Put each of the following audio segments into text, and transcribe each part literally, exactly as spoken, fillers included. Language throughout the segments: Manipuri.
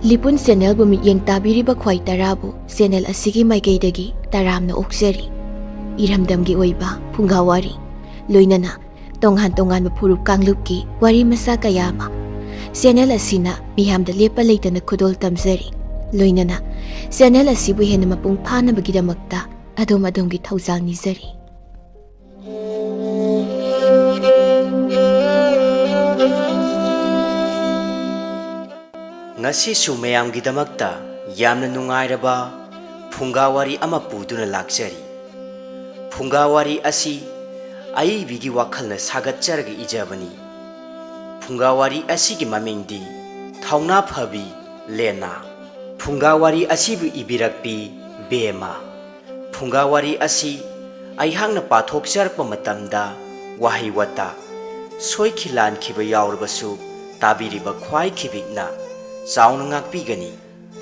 ꯂꯤꯄꯨꯟ ꯆꯦꯅꯦꯜꯕꯨ ꯃꯤꯠꯌꯦꯡ ꯇꯥꯕꯤꯔꯤꯕ ꯈ꯭ꯋꯥꯏ ꯇꯔꯥꯕꯨ ꯆꯦꯅꯦꯜ ꯑꯁꯤꯒꯤ ꯃꯥꯏꯀꯩꯗꯒꯤ ꯇꯔꯥꯝꯅ ꯑꯣꯛꯆꯔꯤ꯫ ꯏꯔꯝꯗꯝꯒꯤ ꯑꯣꯏꯕ ꯐꯨꯡꯒꯥ ꯋꯥꯔꯤ, ꯂꯣꯏꯅꯅ ꯇꯣꯉꯥꯟ ꯇꯣꯉꯥꯟꯕ ꯐꯨꯔꯨꯞ ꯀꯥꯡꯂꯨꯞꯀꯤ ꯋꯥꯔꯤ ꯃꯆꯥ ꯀꯌꯥ ꯑꯃ ꯆꯦꯅꯦꯜ ꯑꯁꯤꯅ ꯃꯤꯌꯥꯝꯗ ꯂꯦꯞꯄ ꯂꯩꯇꯅ ꯈꯨꯗꯣꯜ ꯇꯝꯖꯔꯤ꯫ ꯂꯣꯏꯅꯅ ꯆꯦꯅꯦꯜ ꯑꯁꯤꯕꯨ ꯍꯦꯟꯅ ꯃꯄꯨꯡ ꯐꯥꯅꯕꯒꯤꯗꯃꯛꯇ ꯑꯗꯣꯝ ꯑꯗꯣꯝꯒꯤ ꯊꯧꯖꯥꯜ ꯅꯤꯖꯔꯤ꯫ ꯉꯁꯤꯁꯨ ꯃꯌꯥꯝꯒꯤꯗꯃꯛꯇ ꯌꯥꯝꯅ ꯅꯨꯡꯉꯥꯏꯔꯕ ꯐꯨꯡꯒꯥ ꯋꯥꯔꯤ ꯑꯃ ꯄꯨꯗꯨꯅ ꯂꯥꯛꯆꯔꯤ꯫ ꯐꯨꯡꯒꯥ ꯋꯥꯔꯤ ꯑꯁꯤ ꯑꯏꯕꯤꯒꯤ ꯋꯥꯈꯜꯅ ꯁꯥꯒꯠꯆꯔꯒ ꯏꯖꯕꯅꯤ꯫ ꯐꯨꯡꯒꯥ ꯋꯥꯔꯤ ꯑꯁꯤꯒꯤ ꯃꯃꯤꯡꯗꯤ ꯊꯧꯅꯥ ꯐꯕꯤ ꯂꯦꯅꯥ꯫ ꯐꯨꯡꯒꯥ ꯋꯥꯔꯤ ꯑꯁꯤꯕꯨ ꯏꯕꯤꯔꯛꯄꯤ ꯕꯦꯃꯥ꯫ ꯐꯨꯡꯒꯥ ꯋꯥꯔꯤ ꯑꯁꯤ ꯑꯩꯍꯥꯛꯅ ꯄꯥꯊꯣꯛꯆꯔꯛꯄ ꯃꯇꯝꯗ ꯋꯥꯍꯩ ꯋꯥꯇꯥ ꯁꯣꯏꯈꯤ ꯂꯥꯟꯈꯤꯕ ꯌꯥꯎꯔꯕꯁꯨ ꯇꯥꯕꯤꯔꯤꯕ ꯈ꯭ꯋꯥꯏ ꯈꯤꯕꯤꯛꯅ ꯆꯥꯎꯅ ꯉꯥꯛꯄꯤꯒꯅꯤ꯫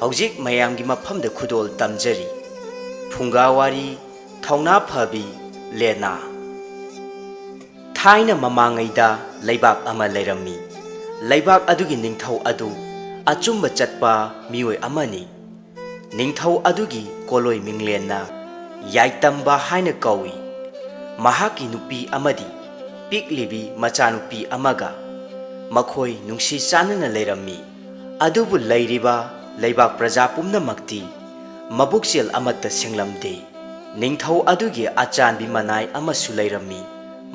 ꯍꯧꯖꯤꯛ ꯃꯌꯥꯝꯒꯤ ꯃꯐꯝꯗ ꯈꯨꯗꯣꯜ ꯇꯝꯖꯔꯤ꯫ ꯐꯨꯡꯒꯥ ꯋꯥꯔꯤ ꯊꯧꯅꯥ ꯐꯕꯤ ꯂꯦꯅꯥ꯫ ꯊꯥꯏꯅ ꯃꯃꯥꯡꯉꯩꯗ ꯂꯩꯕꯥꯛ ꯑꯃ ꯂꯩꯔꯝꯃꯤ꯫ ꯂꯩꯕꯥꯛ ꯑꯗꯨꯒꯤ ꯅꯤꯡꯊꯧ ꯑꯗꯨ ꯑꯆꯨꯝꯕ ꯆꯠꯄ ꯃꯤꯑꯣꯏ ꯑꯃꯅꯤ꯫ ꯅꯤꯡꯊꯧ ꯑꯗꯨꯒꯤ ꯀꯣꯂꯣꯏ ꯃꯤꯡꯂꯦꯟꯅ ꯌꯥꯏꯇꯝꯕ ꯍꯥꯏꯅ ꯀꯧꯏ꯫ ꯃꯍꯥꯛꯀꯤ ꯅꯨꯄꯤ ꯑꯃꯗꯤ ꯄꯤꯛꯂꯤꯕꯤ ꯃꯆꯥꯅꯨꯄꯤ ꯑꯃꯒ ꯃꯈꯣꯏ ꯅꯨꯡꯁꯤ ꯆꯥꯟꯅꯅ ꯂꯩꯔꯝꯃꯤ꯫ ꯑꯗꯨꯕꯨ ꯂꯩꯔꯤꯕ ꯂꯩꯕꯥꯛ ꯄ꯭ꯔꯖꯥ ꯄꯨꯝꯅꯃꯛꯇꯤ ꯃꯕꯨꯛꯆꯦꯜ ꯑꯃꯠꯇ ꯁꯦꯡꯂꯝꯗꯦ꯫ ꯅꯤꯡꯊꯧ ꯑꯗꯨꯒꯤ ꯑꯆꯥꯟꯕꯤ ꯃꯅꯥꯏ ꯑꯃꯁꯨ ꯂꯩꯔꯝꯃꯤ꯫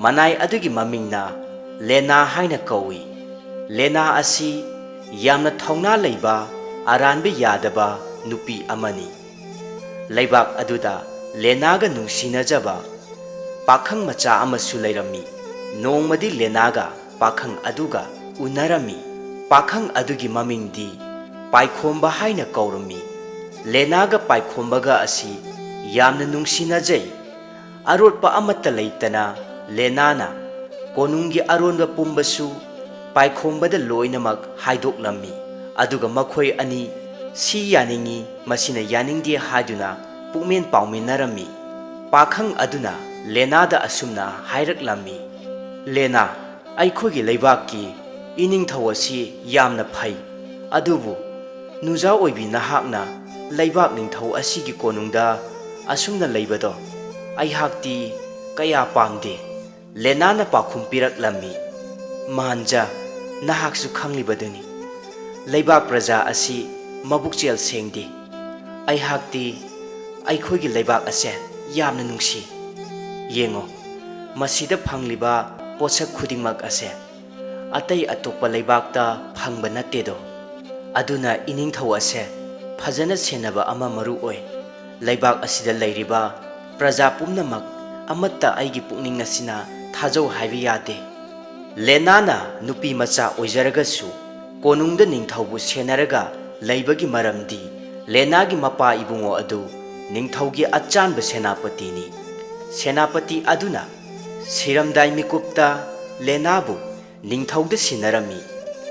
ꯃꯅꯥꯏ ꯑꯗꯨꯒꯤ ꯃꯃꯤꯡꯅ ꯂꯦꯅꯥ ꯍꯥꯏꯅ ꯀꯧꯏ꯫ ꯂꯦꯅꯥ ꯑꯁꯤ ꯌꯥꯝꯅ ꯊꯧꯅꯥ ꯂꯩꯕ, ꯑꯔꯥꯟꯕ ꯌꯥꯗꯕ ꯅꯨꯄꯤ ꯑꯃꯅꯤ꯫ ꯂꯩꯕꯥꯛ ꯑꯗꯨꯗ ꯂꯦꯅꯥꯒ ꯅꯨꯡꯁꯤꯅꯖꯕ ꯄꯥꯈꯪ ꯃꯆꯥ ꯑꯃꯁꯨ ꯂꯩꯔꯝꯃꯤ꯫ ꯅꯣꯡꯃꯗꯤ ꯂꯦꯅꯥꯒ ꯄꯥꯈꯪ ꯑꯗꯨꯒ ꯎꯅꯔꯝꯃꯤ꯫ ꯄꯥꯈꯪ ꯑꯗꯨꯒꯤ ꯃꯃꯤꯡꯗꯤ ꯄꯥꯏꯈꯣꯝꯕ ꯍꯥꯏꯅ ꯀꯧꯔꯝꯃꯤ꯫ ꯂꯦꯅꯥꯒ ꯄꯥꯏꯈꯣꯝꯕꯒ ꯑꯁꯤ ꯌꯥꯝꯅ ꯅꯨꯡꯁꯤꯅꯖꯩ꯫ ꯑꯔꯣꯠꯄ ꯑꯃꯠꯇ ꯂꯩꯇꯅ ꯂꯦꯅꯥꯅ ꯀꯣꯅꯨꯡꯒꯤ ꯑꯔꯣꯟꯕ ꯄꯨꯝꯕꯁꯨ ꯄꯥꯏꯈꯣꯝꯕꯗ ꯂꯣꯏꯅꯃꯛ ꯍꯥꯏꯗꯣꯛꯂꯝꯃꯤ꯫ ꯑꯗꯨꯒ ꯃꯈꯣꯏ ꯑꯅꯤ ꯁꯤ ꯌꯥꯅꯤꯡꯏ, ꯃꯁꯤꯅ ꯌꯥꯅꯤꯡꯗꯦ ꯍꯥꯏꯗꯨꯅ ꯄꯨꯛꯃꯦꯟ ꯄꯥꯎꯃꯤꯟꯅꯔꯝꯃꯤ꯫ ꯄꯥꯈꯪ ꯑꯗꯨꯅ ꯂꯦꯅꯥꯗ ꯑꯁꯨꯝꯅ ꯍꯥꯏꯔꯛꯂꯝꯃꯤ, "ꯂꯦꯅꯥ, ꯑꯩꯈꯣꯏꯒꯤ ꯂꯩꯕꯥꯛꯀꯤ ꯏꯅꯤꯡꯊꯧ ꯑꯁꯤ ꯌꯥꯝꯅ ꯐꯩ, ꯑꯗꯨꯕꯨ "ꯅꯨꯖꯥ ꯑꯣꯏꯕꯤ, ꯅꯍꯥꯛꯅ ꯂꯩꯕꯥꯛ ꯅꯤꯡꯊꯧ ꯑꯁꯤꯒꯤ ꯀꯣꯅꯨꯡꯗ ꯑꯁꯨꯝꯅ ꯂꯩꯕꯗꯣ ꯑꯩꯍꯥꯛꯇꯤ ꯀꯌꯥ ꯄꯥꯝꯗꯦ", ꯂꯦꯅꯥꯅ ꯄꯥꯎꯈꯨꯝ ꯄꯤꯔꯛꯂꯝꯃꯤ꯫ "ꯃꯍꯥꯟꯖꯥ, ꯅꯍꯥꯛꯁꯨ ꯈꯪꯂꯤꯕꯗꯨꯅꯤ, ꯂꯩꯕꯥꯛ ꯄ꯭ꯔꯖꯥ ꯑꯁꯤ ꯃꯕꯨꯛꯆꯦꯜ ꯁꯦꯡꯗꯦ꯫ ꯑꯩꯍꯥꯛꯇꯤ ꯑꯩꯈꯣꯏꯒꯤ ꯂꯩꯕꯥꯛ ꯑꯁꯦ ꯌꯥꯝꯅ ꯅꯨꯡꯁꯤ꯫ ꯌꯦꯡꯉꯣ, ꯃꯁꯤꯗ ꯐꯪꯂꯤꯕ ꯄꯣꯠꯁꯛ ꯈꯨꯗꯤꯡꯃꯛ ꯑꯁꯦ ꯑꯇꯩ ꯑꯇꯣꯞꯄ ꯂꯩꯕꯥꯛꯇ ꯐꯪꯕ ꯅꯠꯇꯦꯗꯣ꯫ ꯑꯗꯨꯅ ꯏꯅꯤꯡꯊꯧ ꯑꯁꯦ ꯐꯖꯅ ꯁꯦꯟꯅꯕ ꯑꯃ ꯃꯔꯨ ꯑꯣꯏ꯫ ꯂꯩꯕꯥꯛ ꯑꯁꯤꯗ ꯂꯩꯔꯤꯕ ꯄ꯭ꯔꯖꯥ ꯄꯨꯝꯅꯃꯛ ꯑꯃꯠꯇ ꯑꯩꯒꯤ ꯄꯨꯛꯅꯤꯡ ꯑꯁꯤꯅ ꯊꯥꯖꯧ ꯍꯥꯏꯕ ꯌꯥꯗꯦ"꯫ ꯂꯦꯅꯥꯅ ꯅꯨꯄꯤ ꯃꯆꯥ ꯑꯣꯏꯖꯔꯒꯁꯨ ꯀꯣꯅꯨꯡꯗ ꯅꯤꯡꯊꯧꯕꯨ ꯁꯦꯟꯅꯔꯒ ꯂꯩꯕꯒꯤ ꯃꯔꯝꯗꯤ ꯂꯦꯅꯥꯒꯤ ꯃꯄꯥ ꯏꯕꯨꯡꯉꯣ ꯑꯗꯨ ꯅꯤꯡꯊꯧꯒꯤ ꯑꯆꯥꯟꯕ ꯁꯦꯅꯥꯄꯇꯤꯅꯤ꯫ ꯁꯦꯅꯥꯄꯇꯤ ꯑꯗꯨꯅ ꯁꯤꯔꯝꯗꯥꯏ ꯃꯤꯀꯨꯞꯇ ꯂꯦꯅꯥꯕꯨ ꯅꯤꯡꯊꯧꯗ ꯁꯤꯟꯅꯔꯝꯃꯤ꯫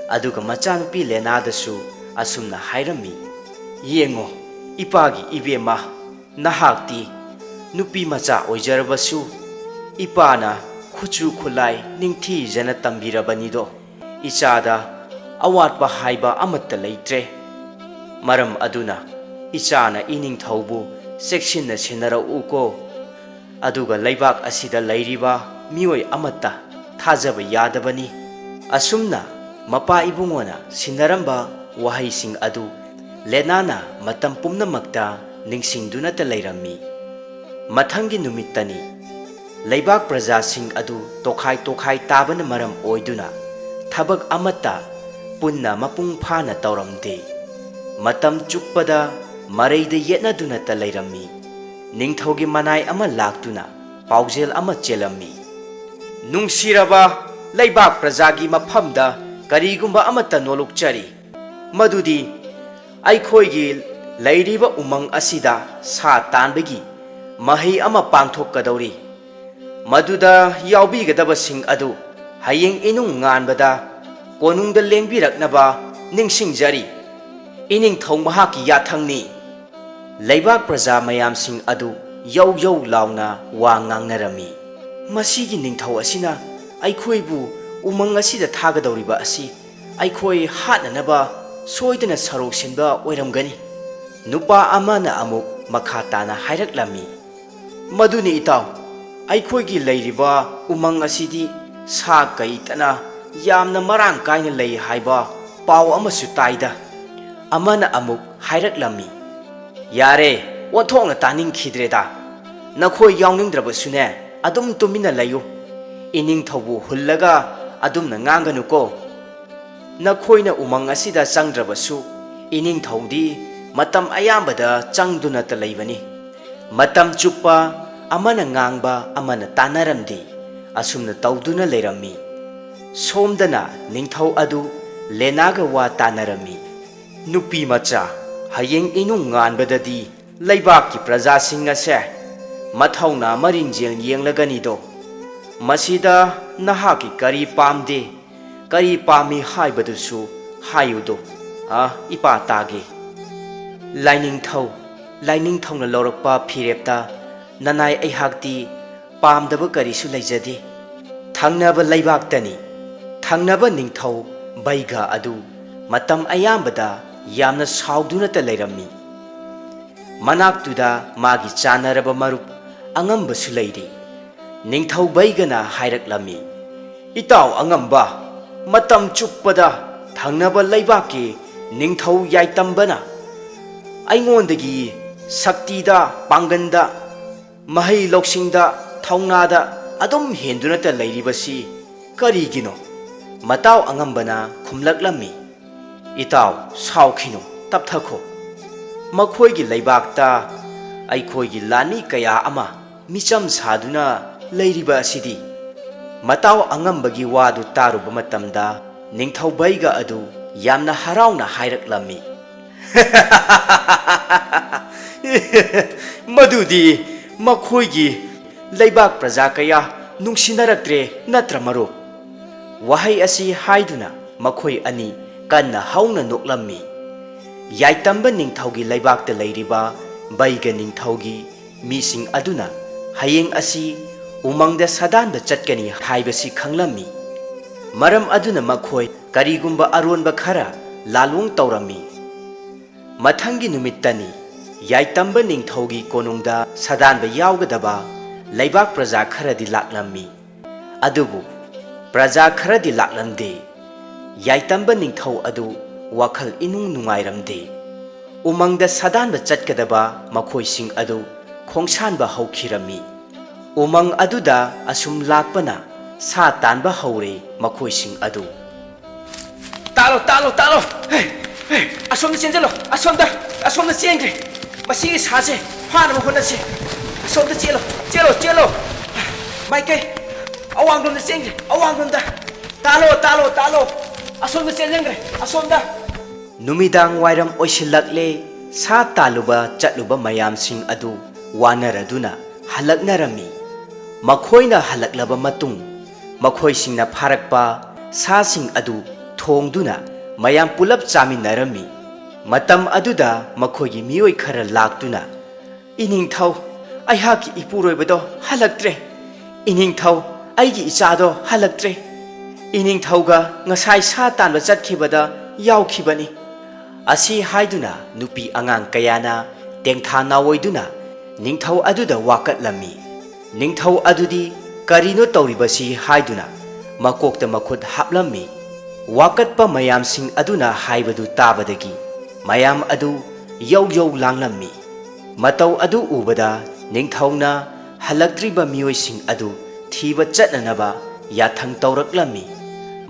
ꯑꯗꯨꯒ ꯃꯆꯥꯅꯨꯄꯤ ꯂꯦꯅꯥꯗꯁꯨ ꯑꯁꯨꯝꯅ ꯍꯥꯏꯔꯝꯃꯤ, "ꯌꯦꯡꯉꯣ, ꯏꯄꯥꯒꯤ ꯏꯕꯦꯝꯃ, ꯅꯍꯥꯛꯇꯤ ꯅꯨꯄꯤ ꯃꯆꯥ ꯑꯣꯏꯖꯔꯕꯁꯨ ꯏꯄꯥꯅ ꯈꯨꯠꯁꯨ ꯈꯨꯠꯂꯥꯏ ꯅꯤꯡꯊꯤꯖꯅ ꯇꯝꯕꯤꯔꯕꯅꯤꯗꯣ꯫ ꯏꯆꯥꯗ ꯑꯋꯥꯠꯄ ꯍꯥꯏꯕ ꯑꯃꯠꯇ ꯂꯩꯇ꯭ꯔꯦ꯫ ꯃꯔꯝ ꯑꯗꯨꯅ ꯏꯆꯥꯅ ꯏꯅꯤꯡꯊꯧꯕꯨ ꯆꯦꯛꯁꯤꯟꯅ ꯁꯦꯟꯅꯔꯛꯎꯀꯣ꯫ ꯑꯗꯨꯒ ꯂꯩꯕꯥꯛ ꯑꯁꯤꯗ ꯂꯩꯔꯤꯕ ꯃꯤꯑꯣꯏ ꯑꯃꯠꯇ ꯊꯥꯖꯕ ꯌꯥꯗꯕꯅꯤ"꯫ ꯑꯁꯨꯝꯅ ꯃꯄꯥ ꯏꯕꯨꯡꯉꯣꯅ ꯁꯤꯟꯅꯔꯝꯕ ꯋꯥꯍꯩꯁꯤꯡ ꯑꯗꯨ ꯂꯦꯅꯥꯅ ꯃꯇꯝ ꯄꯨꯝꯅꯃꯛꯇ ꯅꯤꯡꯁꯤꯡꯗꯨꯅꯇ ꯂꯩꯔꯝꯃꯤ꯫ ꯃꯊꯪꯒꯤ ꯅꯨꯃꯤꯠꯇꯅꯤ꯫ ꯂꯩꯕꯥꯛ ꯄ꯭ꯔꯖꯥꯁꯤꯡ ꯑꯗꯨ ꯇꯣꯈꯥꯏ ꯇꯣꯈꯥꯏ ꯇꯥꯕꯅ ꯃꯔꯝ ꯑꯣꯏꯗꯨꯅ ꯊꯕꯛ ꯑꯃꯠꯇ ꯄꯨꯟꯅ ꯃꯄꯨꯡ ꯐꯥꯅ ꯇꯧꯔꯝꯗꯦ꯫ ꯃꯇꯝ ꯆꯨꯞꯄꯗ ꯃꯔꯩꯗ ꯌꯦꯠꯅꯗꯨꯅꯇ ꯂꯩꯔꯝꯃꯤ꯫ ꯅꯤꯡꯊꯧꯒꯤ ꯃꯅꯥꯏ ꯑꯃ ꯂꯥꯛꯇꯨꯅ ꯄꯥꯎꯖꯦꯜ ꯑꯃ ꯆꯦꯜꯂꯝꯃꯤ꯫ "ꯅꯨꯡꯁꯤꯔꯕ ꯂꯩꯕꯥꯛ ꯄ꯭ꯔꯖꯥꯒꯤ ꯃꯐꯝꯗ ꯀꯔꯤꯒꯨꯝꯕ ꯑꯃꯠꯇ ꯅꯣꯂꯨꯛꯆꯔꯤ, ꯃꯗꯨꯗꯤ ꯑꯩꯈꯣꯏꯒꯤ ꯂꯩꯔꯤꯕ ꯎꯃꯪ ꯑꯁꯤꯗ ꯁꯥ ꯇꯥꯟꯕꯒꯤ ꯃꯍꯩ ꯑꯃ ꯄꯥꯡꯊꯣꯛꯀꯗꯧꯔꯤ꯫ ꯃꯗꯨꯗ ꯌꯥꯎꯕꯤꯒꯗꯕꯁꯤꯡ ꯑꯗꯨ ꯍꯌꯦꯡ ꯏꯅꯨꯡ ꯉꯥꯟꯕꯗ ꯀꯣꯅꯨꯡꯗ ꯂꯦꯡꯕꯤꯔꯛꯅꯕ ꯅꯤꯡꯁꯤꯡꯖꯔꯤ꯫ ꯏꯅꯤꯡꯊꯧ ꯃꯍꯥꯛꯀꯤ ꯌꯥꯊꯪꯅꯤ"꯫ ꯂꯩꯕꯥꯛ ꯄ꯭ꯔꯖꯥ ꯃꯌꯥꯝꯁꯤꯡ ꯑꯗꯨ ꯌꯧ ꯌꯧ ꯂꯥꯎꯅ ꯋꯥ ꯉꯥꯡꯅꯔꯝꯃꯤ꯫ "ꯃꯁꯤꯒꯤ ꯅꯤꯡꯊꯧ ꯑꯁꯤꯅ ꯑꯩꯈꯣꯏꯕꯨ ꯎꯃꯪ ꯑꯁꯤꯗ ꯊꯥꯒꯗꯧꯔꯤꯕ ꯑꯁꯤ ꯑꯩꯈꯣꯏ ꯍꯥꯠꯅꯅꯕ ꯁꯣꯏꯗꯅ ꯁꯔꯣꯛ ꯁꯤꯟꯕ ꯑꯣꯏꯔꯝꯒꯅꯤ꯫ ꯅꯨꯄꯥ ꯑꯃꯅ ꯑꯃꯨꯛ ꯃꯈꯥ ꯇꯥꯅ ꯍꯥꯏꯔꯛꯂꯝꯃꯤ, "ꯃꯗꯨꯅꯤ ꯏꯇꯥꯎ, ꯑꯩꯈꯣꯏꯒꯤ ꯂꯩꯔꯤꯕ ꯎꯃꯪ ꯑꯁꯤꯗꯤ ꯁꯥ ꯀꯩꯇꯅ ꯌꯥꯝꯅ ꯃꯔꯥꯡ ꯀꯥꯏꯅ ꯂꯩ ꯍꯥꯏꯕ ꯄꯥꯎ ꯑꯃꯁꯨ ꯇꯥꯏꯗ"꯫ ꯑꯃꯅ ꯑꯃꯨꯛ ꯍꯥꯏꯔꯛꯂꯝꯃꯤ, "ꯌꯥꯔꯦ, ꯑꯣꯟꯊꯣꯛꯅ ꯇꯥꯅꯤꯡꯈꯤꯗ꯭ꯔꯦꯗ꯫ ꯅꯈꯣꯏ ꯌꯥꯎꯅꯤꯡꯗ꯭ꯔꯕꯁꯨꯅꯦ, ꯑꯗꯨꯝ ꯇꯨꯃꯤꯟꯅ ꯂꯩꯌꯨ꯫ ꯏꯅꯤꯡꯊꯧꯕꯨ ꯍꯨꯜꯂꯒ ꯑꯗꯨꯝꯅ ꯉꯥꯡꯒꯅꯨꯀꯣ꯫ ꯅꯈꯣꯏꯅ ꯎꯃꯪ ꯑꯁꯤꯗ ꯆꯪꯗ꯭ꯔꯕꯁꯨ, ꯏꯅꯤꯡꯊꯧꯗꯤ ꯃꯇꯝ ꯑꯌꯥꯝꯕꯗ ꯆꯪꯗꯨꯅꯇ ꯂꯩꯕꯅꯤ"꯫ ꯃꯇꯝ ꯆꯨꯞꯄ ꯑꯃꯅ ꯉꯥꯡꯕ ꯑꯃꯅ ꯇꯥꯅꯔꯝꯗꯦ꯫ ꯑꯁꯨꯝꯅ ꯇꯧꯗꯨꯅ ꯂꯩꯔꯝꯃꯤ꯫ ꯁꯣꯝꯗꯅ ꯅꯤꯡꯊꯧ ꯑꯗꯨ ꯂꯦꯅꯥꯒ ꯋꯥ ꯇꯥꯅꯔꯝꯃꯤ꯫ "ꯅꯨꯄꯤ ꯃꯆꯥ, ꯍꯌꯦꯡ ꯏꯅꯨꯡ ꯉꯥꯟꯕꯗꯗꯤ ꯂꯩꯕꯥꯛꯀꯤ ꯄ꯭ꯔꯖꯥꯁꯤꯡ ꯑꯁꯦ ꯃꯊꯧꯅꯥ ꯃꯔꯤꯡꯖꯦꯜ ꯌꯦꯡꯂꯒꯅꯤꯗꯣ꯫ ꯃꯁꯤꯗ ꯅꯍꯥꯛꯀꯤ ꯀꯔꯤ ꯄꯥꯝꯗꯦ, ꯀꯔꯤ ꯄꯥꯝꯃꯤ ꯍꯥꯏꯕꯗꯨꯁꯨ ꯍꯥꯏꯌꯨꯗꯣ꯫ ꯑ, ꯏꯄꯥ ꯇꯥꯒꯦ"꯫ "ꯂꯥꯏꯅꯤꯡꯊꯧ, ꯂꯥꯏꯅꯤꯡꯊꯧꯅ ꯂꯧꯔꯛꯄ ꯐꯤꯔꯦꯞꯇ ꯅꯅꯥꯏ ꯑꯩꯍꯥꯛꯇꯤ ꯄꯥꯝꯗꯕ ꯀꯔꯤꯁꯨ ꯂꯩꯖꯗꯦ꯫ ꯊꯪꯅꯕ ꯂꯩꯕꯥꯛꯇꯅꯤ"꯫ ꯊꯪꯅꯕ ꯅꯤꯡꯊꯧ ꯕꯩꯒ ꯑꯗꯨ ꯃꯇꯝ ꯑꯌꯥꯝꯕꯗ ꯌꯥꯝꯅ ꯁꯥꯎꯗꯨꯅꯇ ꯂꯩꯔꯝꯃꯤ꯫ ꯃꯅꯥꯛꯇꯨꯗ ꯃꯥꯒꯤ ꯆꯥꯟꯅꯔꯕ ꯃꯔꯨꯞ ꯑꯉꯝꯕꯁꯨ ꯂꯩꯔꯤ꯫ ꯅꯤꯡꯊꯧ ꯕꯩꯒꯅ ꯍꯥꯏꯔꯛꯂꯝꯃꯤ, "ꯏꯇꯥꯎ ꯑꯉꯝꯕ, ꯃꯇꯝ ꯆꯨꯞꯄꯗ ꯊꯪꯅꯕ ꯂꯩꯕꯥꯛꯀꯤ ꯅꯤꯡꯊꯧ ꯌꯥꯏꯇꯝꯕꯅ ꯑꯩꯉꯣꯟꯗꯒꯤ ꯁꯛꯇꯤꯗ, ꯄꯥꯡꯒꯟꯗ, ꯃꯍꯩ ꯂꯧꯁꯤꯡꯗ, ꯊꯧꯅꯥꯗ ꯑꯗꯨꯝ ꯍꯦꯟꯗꯨꯅꯇ ꯂꯩꯔꯤꯕꯁꯤ ꯀꯔꯤꯒꯤꯅꯣ?" ꯃꯇꯥꯎ ꯑꯉꯝꯕꯅ ꯈꯨꯝꯂꯛꯂꯝꯃꯤ, "ꯏꯇꯥꯎ, ꯁꯥꯎꯈꯤꯅꯨ, ꯇꯞꯊꯈꯣ꯫ ꯃꯈꯣꯏꯒꯤ ꯂꯩꯕꯥꯛꯇ ꯑꯩꯈꯣꯏꯒꯤ ꯂꯥꯟꯃꯤ ꯀꯌꯥ ꯑꯃ ꯃꯤꯆꯝ ꯁꯥꯗꯨꯅ ꯂꯩꯔꯤꯕ ꯑꯁꯤꯗꯤ"꯫ ꯃꯇꯥꯎ ꯑꯉꯝꯕꯒꯤ ꯋꯥꯗꯨ ꯇꯥꯔꯨꯕ ꯃꯇꯝꯗ ꯅꯤꯡꯊꯧ ꯕꯩꯒ ꯑꯗꯨ ꯌꯥꯝꯅ ꯍꯔꯥꯎꯅ ꯍꯥꯏꯔꯛꯂꯝꯃꯤ, "ꯃꯗꯨꯗꯤ ꯃꯈꯣꯏꯒꯤ ꯂꯩꯕꯥꯛ ꯄ꯭ꯔꯖꯥ ꯀꯌꯥ ꯅꯨꯡꯁꯤꯅꯔꯛꯇ꯭ꯔꯦ ꯅꯠꯇ꯭ꯔ ꯃꯔꯨꯞ?" ꯋꯥꯍꯩ ꯑꯁꯤ ꯍꯥꯏꯗꯨꯅ ꯃꯈꯣꯏ ꯑꯅꯤ ꯀꯟꯅ ꯍꯧꯅ ꯅꯣꯛꯂꯝꯃꯤ꯫ ꯌꯥꯏꯇꯝꯕ ꯅꯤꯡꯊꯧꯒꯤ ꯂꯩꯕꯥꯛꯇ ꯂꯩꯔꯤꯕ ꯕꯩꯒ ꯅꯤꯡꯊꯧꯒꯤ ꯃꯤꯁꯤꯡ ꯑꯗꯨꯅ ꯍꯌꯦꯡ ꯑꯁꯤ ꯎꯃꯪꯗ ꯁꯥꯗꯥꯟꯕ ꯆꯠꯀꯅꯤ ꯍꯥꯏꯕꯁꯤ ꯈꯪꯂꯝꯃꯤ꯫ ꯃꯔꯝ ꯑꯗꯨꯅ ꯃꯈꯣꯏ ꯀꯔꯤꯒꯨꯝꯕ ꯑꯔꯣꯟꯕ ꯈꯔ ꯂꯥꯂꯣꯡ ꯇꯧꯔꯝꯃꯤ꯫ ꯃꯊꯪꯒꯤ ꯅꯨꯃꯤꯠꯇꯅꯤ ꯌꯥꯏꯇꯝꯕ ꯅꯤꯡꯊꯧꯒꯤ ꯀꯣꯅꯨꯡꯗ ꯁꯥꯗꯥꯟꯕ ꯌꯥꯎꯒꯗꯕ ꯂꯩꯕꯥꯛ ꯄ꯭ꯔꯖꯥ ꯈꯔꯗꯤ ꯂꯥꯛꯂꯝꯃꯤ꯫ ꯑꯗꯨꯕꯨ ꯄ꯭ꯔꯖꯥ ꯈꯔꯗꯤ ꯂꯥꯛꯂꯝꯗꯦ꯫ ꯌꯥꯏꯇꯝꯕ ꯅꯤꯡꯊꯧ ꯑꯗꯨ ꯋꯥꯈꯜ ꯏꯅꯨꯡ ꯅꯨꯡꯉꯥꯏꯔꯝꯗꯦ꯫ ꯎꯃꯪꯗ ꯁꯥꯗꯥꯟꯕ ꯆꯠꯀꯗꯕ ꯃꯈꯣꯏꯁꯤꯡ ꯑꯗꯨ ꯈꯣꯡꯁꯥꯟꯕ ꯍꯧꯈꯤꯔꯝꯃꯤ꯫ ꯎꯃꯪ ꯑꯗꯨꯗ ꯑꯁꯨꯝ ꯂꯥꯛꯄꯅ ꯁꯥ ꯇꯥꯟꯕ ꯍꯧꯔꯦ ꯃꯈꯣꯏꯁꯤꯡ ꯑꯗꯨ꯫ ꯇꯥꯂꯣ, ꯇꯥꯂꯣ, ꯇꯥꯂꯣ! ꯍꯦ, ꯍꯦ, ꯑꯁꯣꯝꯗ ꯆꯦꯟꯖꯜꯂꯣ, ꯑꯁꯣꯝꯗ, ꯑꯁꯣꯝꯗ ꯆꯦꯟꯈ꯭ꯔꯦ꯫ ꯃꯁꯤꯒꯤ ꯁꯥꯁꯦ ꯐꯥꯅꯕ ꯍꯣꯠꯅꯁꯤ꯫ ꯑꯁꯣꯝꯗ ꯆꯦꯜꯂꯣ, ꯆꯦꯜꯂꯣ, ꯆꯦꯜꯂꯣ! ꯃꯥꯏꯀꯩ, ꯑꯋꯥꯡꯂꯣꯝꯗ ꯆꯦꯟꯈ꯭ꯔꯦ, ꯑꯋꯥꯡꯂꯣꯝꯗ꯫ ꯇꯥꯂꯣ, ꯇꯥꯂꯣ, ꯇꯥꯂꯣ! ꯑꯁꯣꯝꯗ ꯆꯦꯟꯖꯟꯈ꯭ꯔꯦ, ꯑꯁꯣꯝꯗ꯫ ꯅꯨꯃꯤꯗꯥꯡ ꯋꯥꯏꯔꯝ ꯑꯣꯏꯁꯤꯜꯂꯛꯂꯦ꯫ ꯁꯥ ꯇꯥꯜꯂꯨꯕ ꯆꯠꯂꯨꯕ ꯃꯌꯥꯝꯁꯤꯡ ꯑꯗꯨ ꯋꯥꯅꯔꯗꯨꯅ ꯍꯜꯂꯛꯅꯔꯝꯃꯤ꯫ ꯃꯈꯣꯏꯅ ꯍꯜꯂꯛꯂꯕ ꯃꯇꯨꯡ, ꯃꯈꯣꯏꯁꯤꯡꯅ ꯐꯥꯔꯛꯄ ꯁꯥꯁꯤꯡ ꯑꯗꯨ ꯊꯣꯡꯗꯨꯅ ꯃꯌꯥꯝ ꯄꯨꯂꯞ ꯆꯥꯃꯤꯟꯅꯔꯝꯃꯤ꯫ ꯃꯇꯝ ꯑꯗꯨꯗ ꯃꯈꯣꯏꯒꯤ ꯃꯤꯑꯣꯏ ꯈꯔ ꯂꯥꯛꯇꯨꯅ, "ꯏꯅꯤꯡꯊꯧ, ꯑꯩꯍꯥꯛꯀꯤ ꯏꯄꯨꯔꯣꯏꯕꯗꯣ ꯍꯜꯂꯛꯇ꯭ꯔꯦ꯫ ꯏꯅꯤꯡꯊꯧ, ꯑꯩꯒꯤ ꯏꯆꯥꯗꯣ ꯍꯜꯂꯛꯇ꯭ꯔꯦ꯫ ꯏꯅꯤꯡꯊꯧꯒ ꯉꯁꯥꯏ ꯁꯥ ꯇꯥꯟꯕ ꯆꯠꯈꯤꯕꯗ ꯌꯥꯎꯈꯤꯕꯅꯤ"꯫ ꯑꯁꯤ ꯍꯥꯏꯗꯨꯅ ꯅꯨꯄꯤ ꯑꯉꯥꯡ ꯀꯌꯥꯅ ꯇꯦꯡꯊꯥ ꯅꯥꯑꯣꯏꯗꯨꯅ ꯅꯤꯡꯊꯧ ꯑꯗꯨꯗ ꯋꯥꯀꯠꯂꯝꯃꯤ꯫ ꯅꯤꯡꯊꯧ ꯑꯗꯨꯗꯤ ꯀꯔꯤꯅꯣ ꯇꯧꯔꯤꯕꯁꯤ ꯍꯥꯏꯗꯨꯅ ꯃꯀꯣꯛꯇ ꯃꯈꯨꯠ ꯍꯥꯞꯂꯝꯃꯤ꯫ ꯋꯥꯀꯠꯄ ꯃꯌꯥꯝꯁꯤꯡ ꯑꯗꯨꯅ ꯍꯥꯏꯕꯗꯨ ꯇꯥꯕꯗꯒꯤ ꯃꯌꯥꯝ ꯑꯗꯨ ꯌꯧ ꯌꯧ ꯂꯥꯡꯂꯝꯃꯤ꯫ ꯃꯇꯧ ꯑꯗꯨ ꯎꯕꯗ ꯅꯤꯡꯊꯧꯅ ꯍꯜꯂꯛꯇ꯭ꯔꯤꯕ ꯃꯤꯑꯣꯏꯁꯤꯡ ꯑꯗꯨ ꯊꯤꯕ ꯆꯠꯅꯅꯕ ꯌꯥꯊꯪ ꯇꯧꯔꯛꯂꯝꯃꯤ꯫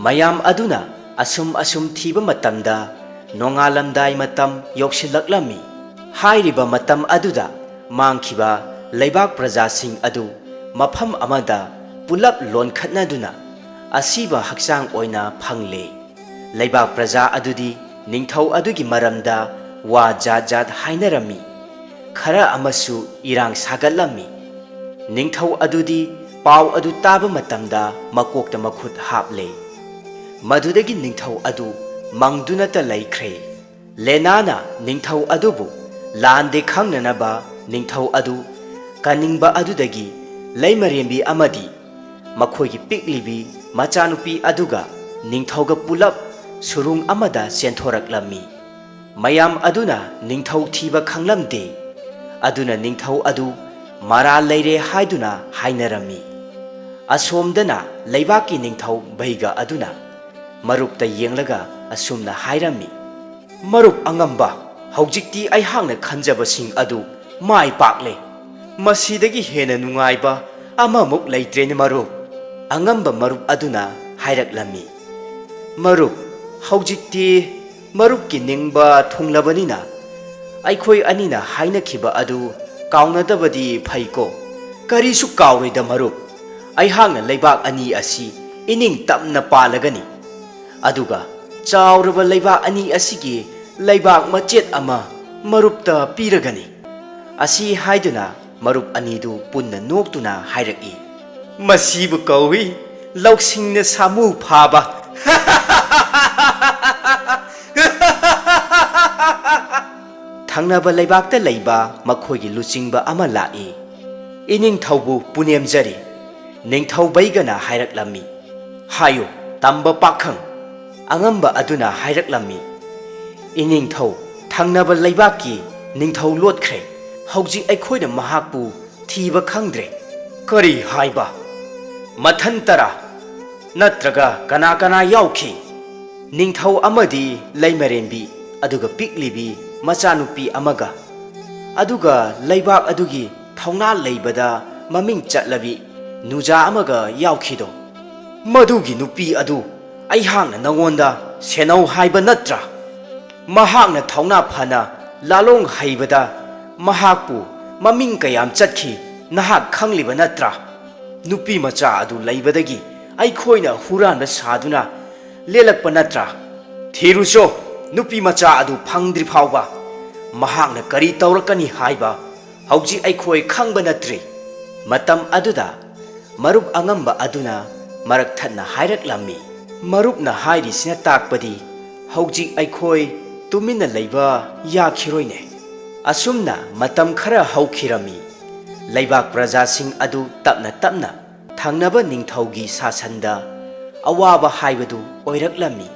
ꯃꯌꯥꯝ ꯑꯗꯨꯅ ꯑꯁꯨꯝ ꯑꯁꯨꯝ ꯊꯤꯕ ꯃꯇꯝꯗ ꯅꯣꯡꯉꯥꯜꯂꯝꯗꯥꯏ ꯃꯇꯝ ꯌꯧꯁꯤꯜꯂꯛꯂꯝꯃꯤ꯫ ꯍꯥꯏꯔꯤꯕ ꯃꯇꯝ ꯑꯗꯨꯗ ꯃꯥꯡꯈꯤꯕ ꯂꯩꯕꯥꯛ ꯄ꯭ꯔꯖꯥꯁꯤꯡ ꯑꯗꯨ ꯃꯐꯝ ꯑꯃꯗ ꯄꯨꯂꯞ ꯂꯣꯟꯈꯠꯅꯗꯨꯅ ꯑꯁꯤꯕ ꯍꯛꯆꯥꯡ ꯑꯣꯏꯅ ꯐꯪꯂꯦ꯫ ꯂꯩꯕꯥꯛ ꯄ꯭ꯔꯖꯥ ꯑꯗꯨꯗꯤ ꯅꯤꯡꯊꯧ ꯑꯗꯨꯒꯤ ꯃꯔꯝꯗ ꯋꯥ ꯖꯥꯠ ꯖꯥꯠ ꯍꯥꯏꯅꯔꯝꯃꯤ꯫ ꯈꯔ ꯑꯃꯁꯨ ꯏꯔꯥꯡ ꯁꯥꯒꯠꯂꯝꯃꯤ꯫ ꯅꯤꯡꯊꯧ ꯑꯗꯨꯗꯤ ꯄꯥꯎ ꯑꯗꯨ ꯇꯥꯕ ꯃꯇꯝꯗ ꯃꯀꯣꯛꯇ ꯃꯈꯨꯠ ꯍꯥꯞꯂꯦ꯫ ꯃꯗꯨꯗꯒꯤ ꯅꯤꯡꯊꯧ ꯑꯗꯨ ꯃꯪꯗꯨꯅꯇ ꯂꯩꯈ꯭ꯔꯦ꯫ ꯂꯦꯅꯥꯅ ꯅꯤꯡꯊꯧ ꯑꯗꯨꯕꯨ ꯂꯥꯟꯗꯦ ꯈꯪꯅꯅꯕ ꯅꯤꯡꯊꯧ ꯑꯗꯨ ꯀꯟꯅꯤꯡꯕ ꯑꯗꯨꯗꯒꯤ ꯂꯩꯃꯔꯦꯝꯕꯤ ꯑꯃꯗꯤ ꯃꯈꯣꯏꯒꯤ ꯄꯤꯛꯂꯤꯕꯤ ꯃꯆꯥꯅꯨꯄꯤ ꯑꯗꯨꯒ ꯅꯤꯡꯊꯧꯒ ꯄꯨꯂꯞ ꯁꯨꯔꯨꯡ ꯑꯃꯗ ꯆꯦꯟꯊꯣꯔꯛꯂꯝꯃꯤ꯫ ꯃꯌꯥꯝ ꯑꯗꯨꯅ ꯅꯤꯡꯊꯧ ꯊꯤꯕ ꯈꯪꯂꯝꯗꯦ꯫ ꯑꯗꯨꯅ ꯅꯤꯡꯊꯧ ꯑꯗꯨ ꯃꯔꯥꯜ ꯂꯩꯔꯦ ꯍꯥꯏꯗꯨꯅ ꯍꯥꯏꯅꯔꯝꯃꯤ꯫ ꯑꯁꯣꯝꯗꯅ ꯂꯩꯕꯥꯛꯀꯤ ꯅꯤꯡꯊꯧ ꯚꯩꯒ ꯑꯗꯨꯅ ꯃꯔꯨꯞꯇ ꯌꯦꯡꯂꯒ ꯑꯁꯨꯝꯅ ꯍꯥꯏꯔꯝꯃꯤ, "ꯃꯔꯨꯞ ꯑꯉꯝꯕ, ꯍꯧꯖꯤꯛꯇꯤ ꯑꯩꯍꯥꯛꯅ ꯈꯟꯖꯕꯁꯤꯡ ꯑꯗꯨ ꯃꯥꯏ ꯄꯥꯛꯂꯦ꯫ ꯃꯁꯤꯗꯒꯤ ꯍꯦꯟꯅ ꯅꯨꯡꯉꯥꯏꯕ ꯑꯃꯃꯨꯛ ꯂꯩꯇ꯭ꯔꯦꯅꯦ ꯃꯔꯨꯞ꯫" ꯑꯉꯝꯕ ꯃꯔꯨꯞ ꯑꯗꯨꯅ ꯍꯥꯏꯔꯛꯂꯝꯃꯤ, "ꯃꯔꯨꯞ, ꯍꯧꯖꯤꯛꯇꯤ ꯃꯔꯨꯞꯀꯤ ꯅꯤꯡꯕ ꯊꯨꯡꯂꯕꯅꯤꯅ ꯑꯩꯈꯣꯏ ꯑꯅꯤꯅ ꯍꯥꯏꯅꯈꯤꯕ ꯑꯗꯨ ꯀꯥꯎꯅꯗꯕꯗꯤ ꯐꯩꯀꯣ꯫ ꯀꯔꯤꯁꯨ ꯀꯥꯎꯔꯣꯏꯗ ꯃꯔꯨꯞ꯫ ꯑꯩꯍꯥꯛꯅ ꯂꯩꯕꯥꯛ ꯑꯅꯤ ꯑꯁꯤ ꯏꯅꯤꯡ ꯇꯝꯅ ꯄꯥꯜꯂꯒꯅꯤ꯫ ꯑꯗꯨꯒ ꯆꯥꯎꯔꯕ ꯂꯩꯕꯥꯛ ꯑꯅꯤ ꯑꯁꯤꯒꯤ ꯂꯩꯕꯥꯛ ꯃꯆꯦꯠ ꯑꯃ ꯃꯔꯨꯞꯇ ꯄꯤꯔꯒꯅꯤ꯫" ꯑꯁꯤ ꯍꯥꯏꯗꯨꯅ ꯃꯔꯨꯞ ꯑꯅꯤꯗꯨ ꯄꯨꯟꯅ ꯅꯣꯛꯇꯨꯅ ꯍꯥꯏꯔꯛꯏ, "ꯃꯁꯤꯕꯨ ꯀꯧꯏ ꯂꯧꯁꯤꯡꯅ ꯁꯥꯃꯨ ꯐꯥꯕ꯫" ꯊꯪꯅꯕ ꯂꯩꯕꯥꯛꯇ ꯂꯩꯕ ꯃꯈꯣꯏꯒꯤ ꯂꯨꯆꯤꯡꯕ ꯑꯃ ꯂꯥꯛꯏ꯫ "ꯏꯅꯤꯡꯊꯧꯕꯨ ꯄꯨꯅꯦꯝꯖꯔꯤ꯫" ꯅꯤꯡꯊꯧ ꯚꯩꯒꯅ ꯍꯥꯏꯔꯛꯂꯝꯃꯤ, "ꯍꯥꯏꯌꯨ, ꯇꯝꯕ ꯄꯥꯈꯪ꯫" ꯑꯉꯝꯕ ꯑꯗꯨꯅ ꯍꯥꯏꯔꯛꯂꯝꯃꯤ, "ꯏꯅꯤꯡꯊꯧ, ꯊꯪꯅꯕ ꯂꯩꯕꯥꯛꯀꯤ ꯅꯤꯡꯊꯧ ꯂꯣꯠꯈ꯭ꯔꯦ꯫ ꯍꯧꯖꯤꯛ ꯑꯩꯈꯣꯏꯅ ꯃꯍꯥꯛꯄꯨ ꯊꯤꯕ ꯈꯪꯗ꯭ꯔꯦ꯫" "ꯀꯔꯤ ꯍꯥꯏꯕ? ꯃꯊꯟꯇꯔꯥ? ꯅꯠꯇ꯭ꯔꯒ ꯀꯅꯥ ꯀꯅꯥ ꯌꯥꯎꯈꯤ?" "ꯅꯤꯡꯊꯧ ꯑꯃꯗꯤ ꯂꯩꯃꯔꯦꯟꯕꯤ, ꯑꯗꯨꯒ ꯄꯤꯛꯂꯤꯕꯤ ꯃꯆꯥꯅꯨꯄꯤ ꯑꯃꯒ, ꯑꯗꯨꯒ ꯂꯩꯕꯥꯛ ꯑꯗꯨꯒꯤ ꯊꯧꯅꯥ ꯂꯩꯕꯗ ꯃꯃꯤꯡ ꯆꯠꯂꯕꯤ ꯅꯨꯖꯥ ꯑꯃꯒ ꯌꯥꯎꯈꯤꯗꯣ꯫ ꯃꯗꯨꯒꯤ ꯅꯨꯄꯤ ꯑꯗꯨ ꯑꯩꯍꯥꯛꯅ ꯅꯉꯣꯟꯗ ꯁꯦꯟꯅꯧ ꯍꯥꯏꯕ ꯅꯠꯇ꯭ꯔꯥ? ꯃꯍꯥꯛꯅ ꯊꯧꯅꯥ ꯐꯅ ꯂꯥꯂꯣꯡ ꯍꯩꯕꯗ ꯃꯍꯥꯛꯄꯨ ꯃꯃꯤꯡ ꯀꯌꯥꯝ ꯆꯠꯈꯤ, ꯅꯍꯥꯛ ꯈꯪꯂꯤꯕ ꯅꯠꯇ꯭ꯔꯥ? ꯅꯨꯄꯤ ꯃꯆꯥ ꯑꯗꯨ ꯂꯩꯕꯗꯒꯤ ꯑꯩꯈꯣꯏꯅ ꯍꯨꯔꯥꯟꯕ ꯁꯥꯗꯨꯅ ꯂꯦꯜꯂꯛꯄ ꯅꯠꯇ꯭ꯔꯥ? ꯊꯤꯔꯨꯆꯣ, ꯅꯨꯄꯤ ꯃꯆꯥ ꯑꯗꯨ ꯐꯪꯗ꯭ꯔꯤ ꯐꯥꯎꯕ ꯃꯍꯥꯛꯅ ꯀꯔꯤ ꯇꯧꯔꯛꯀꯅꯤ ꯍꯥꯏꯕ ꯍꯧꯖꯤꯛ ꯑꯩꯈꯣꯏ ꯈꯪꯕ ꯅꯠꯇ꯭ꯔꯤ꯫" ꯃꯇꯝ ꯑꯗꯨꯗ ꯃꯔꯨꯞ ꯑꯉꯝꯕ ꯑꯗꯨꯅ ꯃꯔꯛ ꯊꯠꯅ ꯍꯥꯏꯔꯛꯂꯝꯃꯤ, "ꯃꯔꯨꯞꯅ ꯍꯥꯏꯔꯤꯁꯤꯅ ꯇꯥꯛꯄꯗꯤ ꯍꯧꯖꯤꯛ ꯑꯩꯈꯣꯏ ꯇꯨꯃꯤꯟꯅ ꯂꯩꯕ ꯌꯥꯈꯤꯔꯣꯏꯅꯦ꯫" ꯑꯁꯨꯝꯅ ꯃꯇꯝ ꯈꯔ ꯍꯧꯈꯤꯔꯝꯃꯤ꯫ ꯂꯩꯕꯥꯛ ꯄ꯭ꯔꯖꯥꯁꯤꯡ ꯑꯗꯨ ꯇꯞꯅ ꯇꯞꯅ ꯊꯪꯅꯕ ꯅꯤꯡꯊꯧꯒꯤ ꯁꯥꯁꯟꯗ ꯑꯋꯥꯕ ꯍꯥꯏꯕꯗꯨ ꯑꯣꯏꯔꯛꯂꯝꯃꯤ꯫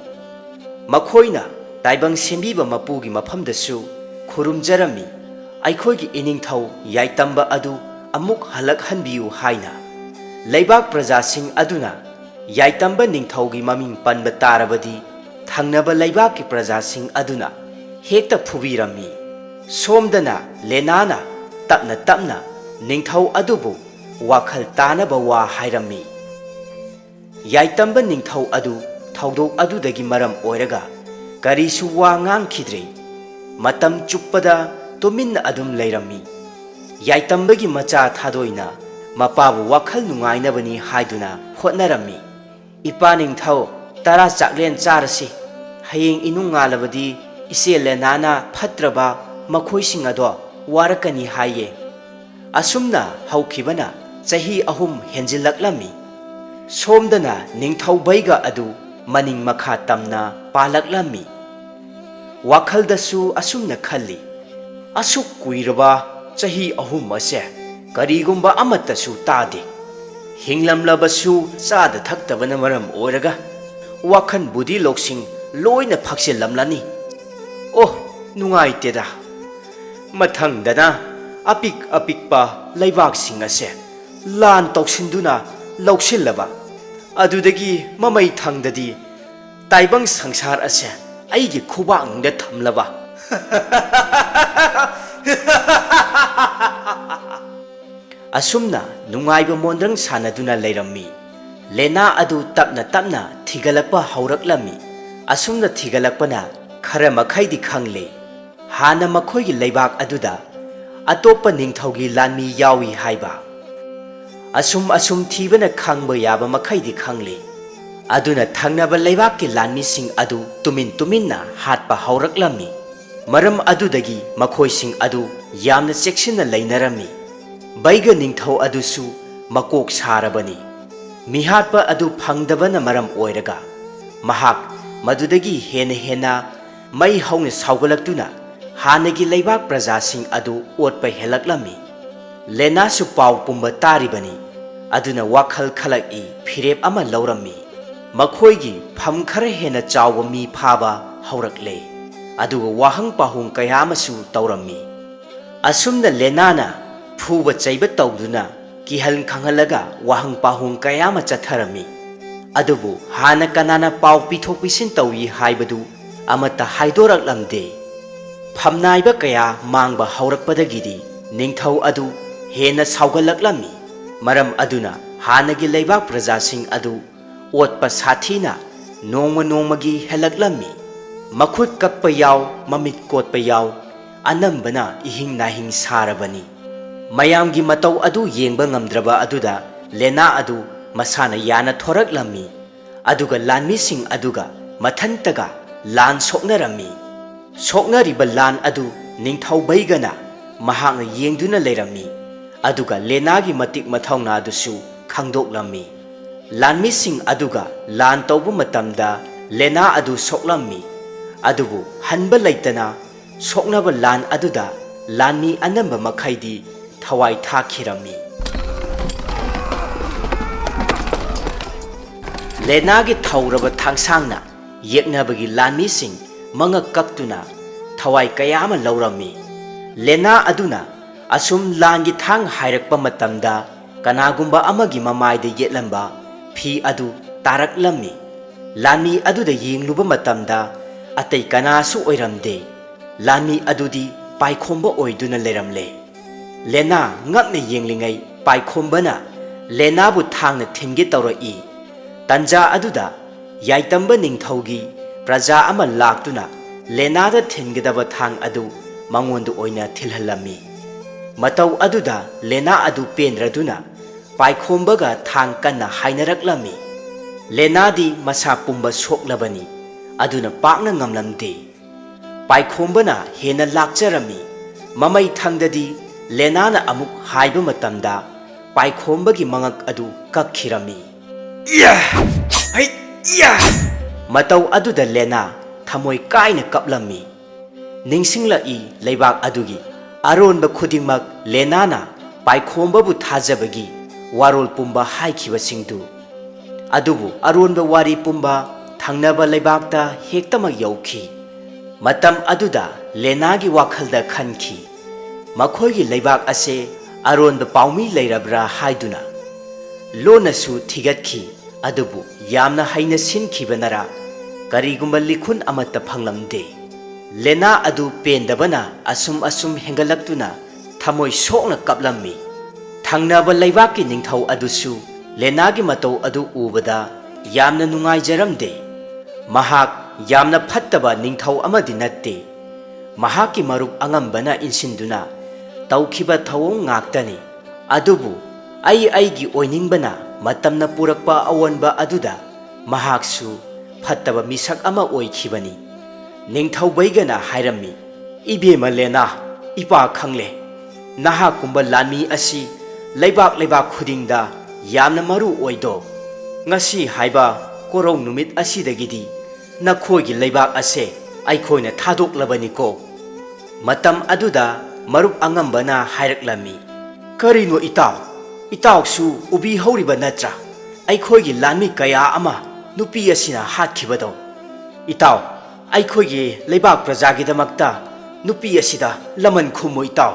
ꯃꯈꯣꯏꯅ ꯇꯥꯏꯕꯪ ꯁꯦꯝꯕꯤꯕ ꯃꯄꯨꯒꯤ ꯃꯐꯝꯗꯁꯨ ꯈꯨꯔꯨꯝꯖꯔꯝꯃꯤ, ꯑꯩꯈꯣꯏꯒꯤ ꯏꯅꯤꯡꯊꯧ ꯌꯥꯏꯇꯝꯕ ꯑꯗꯨ ꯑꯃꯨꯛ ꯍꯜꯂꯛꯍꯟꯕꯤꯌꯨ ꯍꯥꯏꯅ꯫ ꯂꯩꯕꯥꯛ ꯄ꯭ꯔꯖꯥꯁꯤꯡ ꯑꯗꯨꯅ ꯌꯥꯏꯇꯝꯕ ꯅꯤꯡꯊꯧꯒꯤ ꯃꯃꯤꯡ ꯄꯟꯕ ꯇꯥꯔꯕꯗꯤ ꯊꯪꯅꯕ ꯂꯩꯕꯥꯛꯀꯤ ꯄ꯭ꯔꯖꯥꯁꯤꯡ ꯑꯗꯨꯅ ꯍꯦꯛꯇ ꯐꯨꯕꯤꯔꯝꯃꯤ꯫ ꯁꯣꯝꯗꯅ ꯂꯦꯅꯥꯅ ꯇꯞꯅ ꯇꯞꯅ ꯅꯤꯡꯊꯧ ꯑꯗꯨꯕꯨ ꯋꯥꯈꯜ ꯇꯥꯅꯕ ꯋꯥ ꯍꯥꯏꯔꯝꯃꯤ꯫ ꯌꯥꯏꯇꯝꯕ ꯅꯤꯡꯊꯧ ꯑꯗꯨ ꯊꯧꯗꯣꯛ ꯑꯗꯨꯗꯒꯤ ꯃꯔꯝ ꯑꯣꯏꯔꯒ ꯀꯔꯤꯁꯨ ꯋꯥ ꯉꯥꯡꯈꯤꯗ꯭ꯔꯦ꯫ ꯃꯇꯝ ꯆꯨꯞꯄꯗ ꯇꯨꯃꯤꯟꯅ ꯑꯗꯨꯝ ꯂꯩꯔꯝꯃꯤ꯫ ꯌꯥꯏꯇꯝꯕꯒꯤ ꯃꯆꯥ ꯊꯥꯗꯣꯏꯅ ꯃꯄꯥꯕꯨ ꯋꯥꯈꯜ ꯅꯨꯡꯉꯥꯏꯅꯕꯅꯤ ꯍꯥꯏꯗꯨꯅ ꯍꯣꯠꯅꯔꯝꯃꯤ꯫ "ꯏꯄꯥ ꯅꯤꯡꯊꯧ, ꯇꯔꯥ ꯆꯥꯛꯂꯦꯟ ꯆꯥꯔꯁꯤ꯫ ꯍꯌꯦꯡ ꯏꯅꯨꯡ ꯉꯥꯜꯂꯕꯗꯤ ꯏꯆꯦ ꯂꯦꯅꯥꯅ ꯐꯠꯇ꯭ꯔꯕ ꯃꯈꯣꯏꯁꯤꯡ ꯑꯗꯣ ꯋꯥꯔꯛꯀꯅꯤ ꯍꯥꯏꯌꯦ꯫" ꯑꯁꯨꯝꯅ ꯍꯧꯈꯤꯕꯅ ꯆꯍꯤ ꯑꯍꯨꯝ ꯍꯦꯟꯖꯤꯜꯂꯛꯂꯝꯃꯤ꯫ ꯁꯣꯝꯗꯅ ꯅꯤꯡꯊꯧ ꯕꯩꯒ ꯑꯗꯨ ꯃꯅꯤꯡ ꯃꯈꯥ ꯇꯝꯅ ꯄꯥꯜꯂꯛꯂꯝꯃꯤ꯫ ꯋꯥꯈꯜꯗꯁꯨ ꯑꯁꯨꯝꯅ ꯈꯜꯂꯤ, "ꯑꯁꯨꯛ ꯀꯨꯏꯔꯕ ꯆꯍꯤ ꯑꯍꯨꯝ ꯑꯁꯦ ꯀꯔꯤꯒꯨꯝꯕ ꯑꯃꯠꯇꯁꯨ ꯇꯥꯗꯦ꯫ ꯍꯤꯡꯂꯝꯂꯕꯁꯨ ꯆꯥꯗ ꯊꯛꯇꯕꯅ ꯃꯔꯝ ꯑꯣꯏꯔꯒ ꯋꯥꯈꯜꯕꯨꯗꯤ ꯂꯧꯁꯤꯡ ꯂꯣꯏꯅ ꯐꯛꯆꯤꯜꯂꯝꯂꯅꯤ꯫ ꯑꯣ, ꯅꯨꯡꯉꯥꯏꯇꯦꯗ꯫ ꯃꯊꯪꯗꯅ ꯑꯄꯤꯛ ꯑꯄꯤꯛꯄ ꯂꯩꯕꯥꯛꯁꯤꯡ ꯑꯁꯦ ꯂꯥꯟ ꯇꯧꯁꯤꯟꯗꯨꯅ ꯂꯧꯁꯤꯜꯂꯕ꯫ ꯑꯗꯨꯗꯒꯤ ꯃꯃꯩ ꯊꯪꯗꯗꯤ ꯇꯥꯏꯕꯪ ꯁꯪꯁꯥꯔ ꯑꯁꯦ ꯑꯩꯒꯤ ꯈꯨꯕꯥꯛꯅꯨꯡꯗ ꯊꯝꯂꯕ꯫" ꯑꯁꯨꯝꯅ ꯅꯨꯡꯉꯥꯏꯕ ꯃꯣꯟꯗ꯭ꯔꯪ ꯁꯥꯟꯅꯗꯨꯅ ꯂꯩꯔꯝꯃꯤ꯫ ꯂꯦꯅꯥ ꯑꯗꯨ ꯇꯞꯅ ꯇꯞꯅ ꯊꯤꯒꯠꯂꯛꯄ ꯍꯧꯔꯛꯂꯝꯃꯤ꯫ ꯑꯁꯨꯝꯅ ꯊꯤꯒꯠꯂꯛꯄꯅ ꯈꯔ ꯃꯈꯩꯗꯤ ꯈꯪꯂꯦ꯫ ꯍꯥꯟꯅ ꯃꯈꯣꯏꯒꯤ ꯂꯩꯕꯥꯛ ꯑꯗꯨꯗ ꯑꯇꯣꯞꯄ ꯅꯤꯡꯊꯧꯒꯤ ꯂꯥꯟꯃꯤ ꯌꯥꯎꯏ ꯍꯥꯏꯕ꯫ ꯑꯁꯨꯝ ꯑꯁꯨꯝ ꯊꯤꯕꯅ ꯈꯪꯕ ꯌꯥꯕ ꯃꯈꯩꯗꯤ ꯈꯪꯂꯦ꯫ ꯑꯗꯨꯅ ꯊꯪꯅꯕ ꯂꯩꯕꯥꯛꯀꯤ ꯂꯥꯟꯃꯤꯁꯤꯡ ꯑꯗꯨ ꯇꯨꯃꯤꯟ ꯇꯨꯃꯤꯟꯅ ꯍꯥꯠꯄ ꯍꯧꯔꯛꯂꯝꯃꯤ꯫ ꯃꯔꯝ ꯑꯗꯨꯗꯒꯤ ꯃꯈꯣꯏꯁꯤꯡ ꯑꯗꯨ ꯌꯥꯝꯅ ꯆꯦꯛꯁꯤꯟꯅ ꯂꯩꯅꯔꯝꯃꯤ꯫ ꯕꯩꯒ ꯅꯤꯡꯊꯧ ꯑꯗꯨꯁꯨ ꯃꯀꯣꯛ ꯁꯥꯔꯕꯅꯤ꯫ ꯃꯤꯍꯥꯠꯄ ꯑꯗꯨ ꯐꯪꯗꯕꯅ ꯃꯔꯝ ꯑꯣꯏꯔꯒ ꯃꯍꯥꯛ ꯃꯗꯨꯗꯒꯤ ꯍꯦꯟꯅ ꯍꯦꯟꯅ ꯃꯩ ꯍꯧꯅ ꯁꯥꯎꯒꯠꯂꯛꯇꯨꯅ ꯍꯥꯟꯅꯒꯤ ꯂꯩꯕꯥꯛ ꯄ꯭ꯔꯖꯥꯁꯤꯡ ꯑꯗꯨ ꯑꯣꯠꯄ ꯍꯦꯜꯂꯛꯂꯝꯃꯤ꯫ ꯂꯦꯅꯥꯁꯨ ꯄꯥꯎ ꯄꯨꯝꯕ ꯇꯥꯔꯤꯕꯅꯤ꯫ ꯑꯗꯨꯅ ꯋꯥꯈꯜ ꯈꯜꯂꯛꯏ, ꯐꯤꯔꯦꯞ ꯑꯃ ꯂꯧꯔꯝꯃꯤ꯫ ꯃꯈꯣꯏꯒꯤ ꯐꯝ ꯈꯔ ꯍꯦꯟꯅ ꯆꯥꯎꯕ ꯃꯤ ꯐꯥꯕ ꯍꯧꯔꯛꯂꯦ, ꯑꯗꯨꯒ ꯋꯥꯍꯪ ꯄꯥꯎꯍꯪ ꯀꯌꯥ ꯑꯃꯁꯨ ꯇꯧꯔꯝꯃꯤ꯫ ꯑꯁꯨꯝꯅ ꯂꯦꯅꯥꯅ ꯐꯨꯕ ꯆꯩꯕ ꯇꯧꯗꯨꯅ ꯀꯤꯍꯟ ꯈꯪꯍꯜꯂꯒ ꯋꯥꯍꯪ ꯄꯥꯎꯍꯪ ꯀꯌꯥ ꯑꯃ ꯆꯠꯊꯔꯝꯃꯤ꯫ ꯑꯗꯨꯕꯨ ꯍꯥꯟꯅ ꯀꯅꯥꯅ ꯄꯥꯎ ꯄꯤꯊꯣꯛ ꯄꯤꯁꯤꯟ ꯇꯧꯏ ꯍꯥꯏꯕꯗꯨ ꯑꯃꯠꯇ ꯍꯥꯏꯗꯣꯔꯛꯂꯝꯗꯦ꯫ ꯐꯝꯅꯥꯏꯕ ꯀꯌꯥ ꯃꯥꯡꯕ ꯍꯧꯔꯛꯄꯗꯒꯤꯗꯤ ꯅꯤꯡꯊꯧ ꯑꯗꯨ ꯍꯦꯟꯅ ꯁꯥꯎꯒꯠꯂꯛꯂꯝꯃꯤ꯫ ꯃꯔꯝ ꯑꯗꯨꯅ ꯍꯥꯟꯅꯒꯤ ꯂꯩꯕꯥꯛ ꯄ꯭ꯔꯖꯥꯁꯤꯡ ꯑꯗꯨ ꯑꯣꯠꯄ ꯁꯥꯊꯤꯅ ꯅꯣꯡꯃ ꯅꯣꯡꯃꯒꯤ ꯍꯦꯜꯂꯛꯂꯝꯃꯤ꯫ ꯃꯈꯨꯠ ꯀꯛꯄ ꯌꯥꯎ, ꯃꯃꯤꯠ ꯀꯣꯠꯄ ꯌꯥꯎ, ꯑꯅꯝꯕꯅ ꯏꯍꯤꯡ ꯅꯥꯍꯤꯡ ꯁꯥꯔꯕꯅꯤ꯫ ꯃꯌꯥꯝꯒꯤ ꯃꯇꯧ ꯑꯗꯨ ꯌꯦꯡꯕ ꯉꯝꯗ꯭ꯔꯕ ꯑꯗꯨꯗ ꯂꯦꯅꯥ ꯑꯗꯨ ꯃꯁꯥꯅ ꯌꯥꯅ ꯊꯣꯔꯛꯂꯝꯃꯤ꯫ ꯑꯗꯨꯒ ꯂꯥꯟꯃꯤꯁꯤꯡ ꯑꯗꯨꯒ ꯃꯊꯟꯇꯒ ꯂꯥꯟ ꯁꯣꯛꯅꯔꯝꯃꯤ꯫ ꯁꯣꯛꯅꯔꯤꯕ ꯂꯥꯟ ꯑꯗꯨ ꯅꯤꯡꯊꯧ ꯕꯩꯒꯅ ꯃꯍꯥꯛꯅ ꯌꯦꯡꯗꯨꯅ ꯂꯩꯔꯝꯃꯤ꯫ ꯑꯗꯨꯒ ꯂꯦꯅꯥꯒꯤ ꯃꯇꯤꯛ ꯃꯊꯧꯅꯥ ꯑꯗꯨꯁꯨ ꯈꯪꯗꯣꯛꯂꯝꯃꯤ꯫ ꯂꯥꯟꯃꯤꯁꯤꯡ ꯑꯗꯨꯒ ꯂꯥꯟ ꯇꯧꯕ ꯃꯇꯝꯗ ꯂꯦꯅꯥ ꯑꯗꯨ ꯁꯣꯛꯂꯝꯃꯤ꯫ ꯑꯗꯨꯕꯨ ꯍꯟꯕ ꯂꯩꯇꯅ ꯁꯣꯛꯅꯕ ꯂꯥꯟ ꯑꯗꯨꯗ ꯂꯥꯟꯃꯤ ꯑꯅꯝꯕ ꯃꯈꯩꯗꯤ ꯊꯋꯥꯏ ꯊꯥꯈꯤꯔꯝꯃꯤ꯫ ꯂꯦꯅꯥꯒꯤ ꯊꯧꯔꯕ ꯊꯥꯡꯁꯥꯡꯅ ꯌꯦꯛꯅꯕꯒꯤ ꯂꯥꯟꯃꯤꯁꯤꯡ ꯃꯉꯛ ꯀꯛꯇꯨꯅ ꯊꯋꯥꯏ ꯀꯌꯥ ꯑꯃ ꯂꯧꯔꯝꯃꯤ꯫ ꯂꯦꯅꯥ ꯑꯗꯨꯅ ꯑꯁꯨꯝ ꯂꯥꯟꯒꯤ ꯊꯥꯡ ꯍꯥꯏꯔꯛꯄ ꯃꯇꯝꯗ ꯀꯅꯥꯒꯨꯝꯕ ꯑꯃꯒꯤ ꯃꯃꯥꯏꯗ ꯌꯦꯠꯂꯝꯕ ꯐꯤ ꯑꯗꯨ ꯇꯥꯔꯛꯂꯝꯃꯤ꯫ ꯂꯥꯟꯃꯤ ꯑꯗꯨꯗ ꯌꯦꯡꯂꯨꯕ ꯃꯇꯝꯗ ꯑꯇꯩ ꯀꯅꯥꯁꯨ ꯑꯣꯏꯔꯝꯗꯦ꯫ ꯂꯥꯟꯃꯤ ꯑꯗꯨꯗꯤ ꯄꯥꯏꯈꯣꯝꯕ ꯑꯣꯏꯗꯨꯅ ꯂꯩꯔꯝꯂꯦ꯫ ꯂꯦꯅꯥ ꯉꯛꯅ ꯌꯦꯡꯂꯤꯉꯩ ꯄꯥꯏꯈꯣꯝꯕꯅ ꯂꯦꯅꯥꯕꯨ ꯊꯥꯡꯅ ꯊꯤꯟꯒꯦ ꯇꯧꯔꯛꯏ꯫ ꯇꯟꯖꯥ ꯑꯗꯨꯗ ꯌꯥꯏꯇꯝꯕ ꯅꯤꯡꯊꯧꯒꯤ ꯄ꯭ꯔꯖꯥ ꯑꯃ ꯂꯥꯛꯇꯨꯅ ꯂꯦꯅꯥꯗ ꯊꯤꯟꯒꯗꯕ ꯊꯥꯡ ꯑꯗꯨ ꯃꯉꯣꯟꯗ ꯑꯣꯏꯅ ꯊꯤꯜꯍꯜꯂꯝꯃꯤ꯫ ꯃꯇꯧ ꯑꯗꯨꯗ ꯂꯦꯅꯥ ꯑꯗꯨ ꯄꯦꯟꯗ꯭ꯔꯗꯨꯅ ꯄꯥꯏꯈꯣꯝꯕꯒ ꯊꯥꯡ ꯀꯟꯅ ꯍꯥꯏꯅꯔꯛꯂꯝꯃꯤ꯫ ꯂꯦꯅꯥꯗꯤ ꯃꯁꯥ ꯄꯨꯝꯕ ꯁꯣꯛꯂꯕꯅꯤ, ꯑꯗꯨꯅ ꯄꯥꯛꯅ ꯉꯝꯂꯝꯗꯦ꯫ ꯄꯥꯏꯈꯣꯝꯕꯅ ꯍꯦꯟꯅ ꯂꯥꯛꯆꯔꯝꯃꯤ꯫ ꯃꯃꯩ ꯊꯪꯗꯗꯤ ꯂꯦꯅꯥꯅ ꯑꯃꯨꯛ ꯍꯥꯏꯕ ꯃꯇꯝꯗ ꯄꯥꯏꯈꯣꯝꯕꯒꯤ ꯃꯉꯛ ꯑꯗꯨ ꯀꯛꯈꯤꯔꯝꯃꯤ꯫ ꯏꯌꯥ! ꯍꯩ! ꯏꯌꯥ! ꯃꯇꯧ ꯑꯗꯨꯗ ꯂꯦꯅꯥ ꯊꯃꯣꯏ ꯀꯥꯏꯅ ꯀꯞꯂꯝꯃꯤ꯫ ꯅꯤꯡꯁꯤꯡꯂꯛꯏ ꯂꯩꯕꯥꯛ ꯑꯗꯨꯒꯤ ꯑꯔꯣꯟꯕ ꯈꯨꯗꯤꯡꯃꯛ ꯂꯦꯅꯥꯅ ꯄꯥꯏꯈꯣꯝꯕꯕꯨ ꯊꯥꯖꯕꯒꯤ ꯋꯥꯔꯣꯜ ꯄꯨꯝꯕ ꯍꯥꯏꯈꯤꯕꯁꯤꯡꯗꯨ꯫ ꯑꯗꯨꯕꯨ ꯑꯔꯣꯟꯕ ꯋꯥꯔꯤ ꯄꯨꯝꯕ ꯊꯪꯅꯕ ꯂꯩꯕꯥꯛꯇ ꯍꯦꯛꯇꯃꯛ ꯌꯧꯈꯤ꯫ ꯃꯇꯝ ꯑꯗꯨꯗ ꯂꯦꯅꯥꯒꯤ ꯋꯥꯈꯜꯗ ꯈꯟꯈꯤ, ꯃꯈꯣꯏꯒꯤ ꯂꯩꯕꯥꯛ ꯑꯁꯦ ꯑꯔꯣꯟꯕ ꯄꯥꯎꯃꯤ ꯂꯩꯔꯕ꯭ꯔꯥ ꯍꯥꯏꯗꯨꯅ꯫ ꯂꯣꯟꯅꯁꯨ ꯊꯤꯒꯠꯈꯤ, ꯑꯗꯨꯕꯨ ꯌꯥꯝꯅ ꯍꯩꯅ ꯁꯤꯟꯈꯤꯕꯅꯔꯥ ꯀꯔꯤꯒꯨꯝꯕ ꯂꯤꯈꯨꯟ ꯑꯃꯠꯇ ꯐꯪꯂꯝꯗꯦ꯫ ꯂꯦꯅꯥ ꯑꯗꯨ ꯄꯦꯟꯗꯕꯅ ꯑꯁꯨꯝ ꯑꯁꯨꯝ ꯍꯦꯟꯒꯠꯂꯛꯇꯨꯅ ꯊꯃꯣꯏ ꯁꯣꯛꯅ ꯀꯞꯂꯝꯃꯤ꯫ ꯊꯪꯅꯕ ꯂꯩꯕꯥꯛꯀꯤ ꯅꯤꯡꯊꯧ ꯑꯗꯨꯁꯨ ꯂꯦꯅꯥꯒꯤ ꯃꯇꯧ ꯑꯗꯨ ꯎꯕꯗ ꯌꯥꯝꯅ ꯅꯨꯡꯉꯥꯏꯖꯔꯝꯗꯦ꯫ ꯃꯍꯥꯛ ꯌꯥꯝꯅ ꯐꯠꯇꯕ ꯅꯤꯡꯊꯧ ꯑꯃꯗꯤ ꯅꯠꯇꯦ꯫ ꯃꯍꯥꯛꯀꯤ ꯃꯔꯨꯞ ꯑꯉꯝꯕꯅ ꯏꯟꯁꯤꯟꯗꯨꯅ ꯇꯧꯈꯤꯕ ꯊꯧꯑꯣꯡ ꯉꯥꯛꯇꯅꯤ꯫ ꯑꯗꯨꯕꯨ ꯑꯩ ꯑꯩꯒꯤ ꯑꯣꯏꯅꯤꯡꯕꯅ ꯃꯇꯝꯅ ꯄꯨꯔꯛꯄ ꯑꯑꯣꯟꯕ ꯑꯗꯨꯗ ꯃꯍꯥꯛꯁꯨ ꯐꯠꯇꯕ ꯃꯤꯁꯛ ꯑꯃ ꯑꯣꯏꯈꯤꯕꯅꯤ꯫ ꯅꯤꯡꯊꯧ ꯕꯩꯒꯅ ꯍꯥꯏꯔꯝꯃꯤ, "ꯏꯕꯦꯝꯃ ꯂꯦꯅꯥ, ꯏꯄꯥ ꯈꯪꯂꯦ꯫ ꯅꯍꯥꯛꯀꯨꯝꯕ ꯂꯥꯟꯃꯤ ꯑꯁꯤ ꯂꯩꯕꯥꯛ ꯂꯩꯕꯥꯛ ꯈꯨꯗꯤꯡꯗ ꯌꯥꯝꯅ ꯃꯔꯨ ꯑꯣꯏꯗꯣ꯫ ꯉꯁꯤ ꯍꯥꯏꯕ ꯀꯣꯔꯧ ꯅꯨꯃꯤꯠ ꯑꯁꯤꯗꯒꯤꯗꯤ ꯅꯈꯣꯏꯒꯤ ꯂꯩꯕꯥꯛ ꯑꯁꯦ ꯑꯩꯈꯣꯏꯅ ꯊꯥꯗꯣꯛꯂꯕꯅꯤꯀꯣ꯫" ꯃꯇꯝ ꯑꯗꯨꯗ ꯃꯔꯨꯞ ꯑꯉꯝꯕꯅ ꯍꯥꯏꯔꯛꯂꯝꯃꯤ, "ꯀꯔꯤꯅꯣ ꯏꯇꯥꯎ? ꯏꯇꯥꯎꯁꯨ ꯎꯕꯤꯍꯧꯔꯤꯕ ꯅꯠꯇ꯭ꯔꯥ? ꯑꯩꯈꯣꯏꯒꯤ ꯂꯥꯟꯃꯤ ꯀꯌꯥ ꯑꯃ ꯅꯨꯄꯤ ꯑꯁꯤꯅ ꯍꯥꯠꯈꯤꯕꯗꯣ꯫ ꯏꯇꯥꯎ, ꯑꯩꯈꯣꯏꯒꯤ ꯂꯩꯕꯥꯛ ꯄ꯭ꯔꯖꯥꯒꯤꯗꯃꯛꯇ ꯅꯨꯄꯤ ꯑꯁꯤꯗ ꯂꯃꯟ ꯈꯨꯝꯃꯨ ꯏꯇꯥꯎ꯫"